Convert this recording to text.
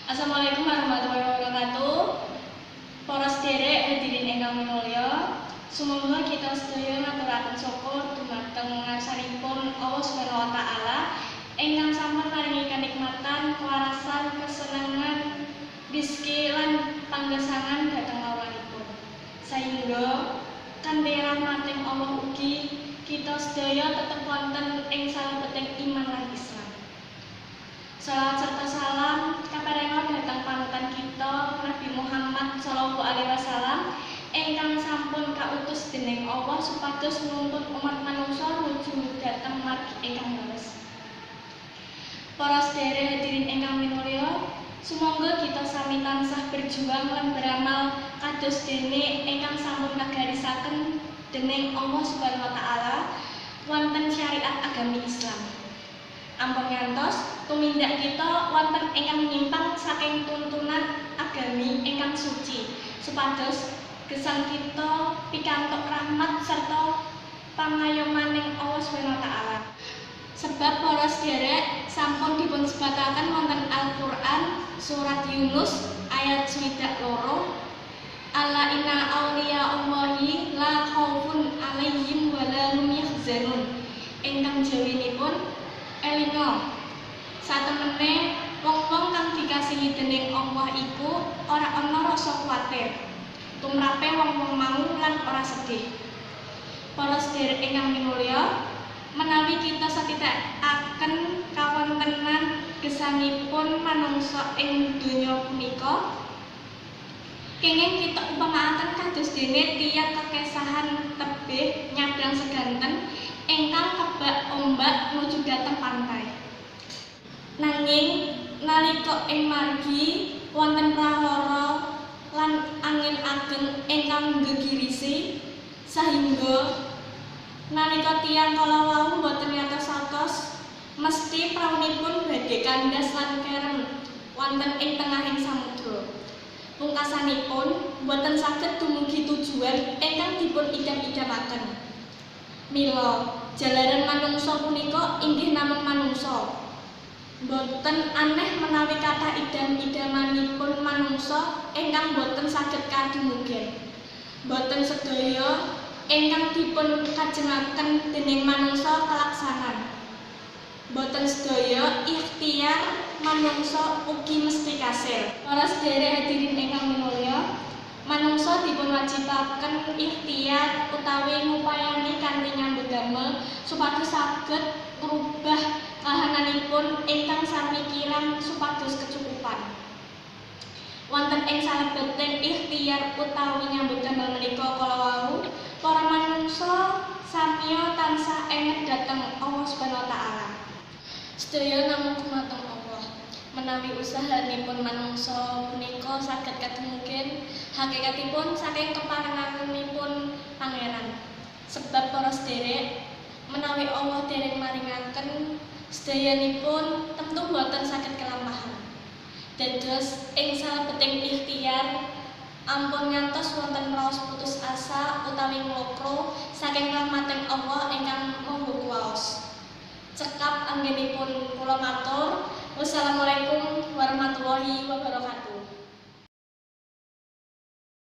Assalamualaikum warahmatullahi wabarakatuh. Para sederek hadirin ingkang minulya, sumangga kita sedaya ngaturaken syukur dumateng ngarsanipun Allah Subhanahu wa taala ingkang sampun maringi kanikmatan, kewarasan, kesenangan, rizki lan panggesangan dhateng kawulanipun. Sahingga kanthi rahmating Allah ugi kita sedaya tetep wonten ing salebeting iman lan Islam. Salawat serta salam kaparenga dhateng panutan kita Nabi Muhammad sallallahu alaihi wasallam ingkang sampun kautus dening Allah supados nuntun umat manungsa nuju dhateng margi ingkang leres. Para sederek hadirin ingkang minulya, sumangga kita sami tansah berjuang lan beramal kados dene ingkang sampun kagarisaken dening Allah Subhanahu wa taala wonten syariat agami Islam. Ampun ngantos tumindak kita wonten ingkang nyimpang saking tuntunan agami ingkang suci supados gesang kita pikantuk rahmat serta pangayomaning Allah Subhanahu wa taala. Sebab para sederek sampun dipun sebataken wonten Al-Qur'an surat Yunus ayat 62, "Ala inna auliya Allahi la khaufun alaihim wa la hum yahzanun." Ingkang jawinipun, elinga, satemene wong-wong kang dikasihi dening Allah iku ora ana rasa kuwatir tumrape wong-wong mau lan ora sedih. Para sederek ingkang minulya, menawi kita satitekaken kawontenan gesangipun manungsa ing donya punika, kenging kita upamakaken kados dene tiyang kekesahan tebih nyabrang seganten ingkang kebak ombak nuju dhateng pantai. Nanging nalika ing margi wonten prahara lan angin ageng ingkang nggegirisi sahingga nalika tiyang kala wau boten ngantos-atos mesti praunipun badhe kandas lan kerem wonten ing tengahing samudra. Pungkasanipun boten saged dumugi tujuan ingkang dipun idam-idamaken. Mila jalaran manungsa punika inggih namung manungsa. Boten aneh menawi kathah idam-idamanipun manungsa ingkang boten saged kadumugen. Boten sedaya ingkang dipun kajengaken dening manungsa kalaksanan. Boten sedaya ikhtiar manungsa ugi mesti kasil. Para sederek hadirin ingkang minulya, manungsa dipun wajibaken ikhtiar utawi ngupayani kanthi nyambut damel supados saged ngrubah kahananipun ingkang sami kirang supados kecukupan. Wonten ing salebeting ikhtiar utawi nyambut damel menika kala wau, para manungsa samiya tansah enget dhateng Allah Subhanahu wa taala. Sedaya namung gumantung Allah. Menawi usahanipun manungsa punika saged kadumugen, hakikatipun saking keparenganipun Pangeran. Sebab para sederek, menawi Allah dereng maringaken sedayanipun tentu boten saged kelampahan. Dados ing salebeting ikhtiar ampun ngantos wonten raos putus asa utawi nglokro saking rahmating Allah ingkang Maha Kuwaos. Cekap anggenipun kula matur. Wassalamualaikum warahmatullahi wabarakatuh.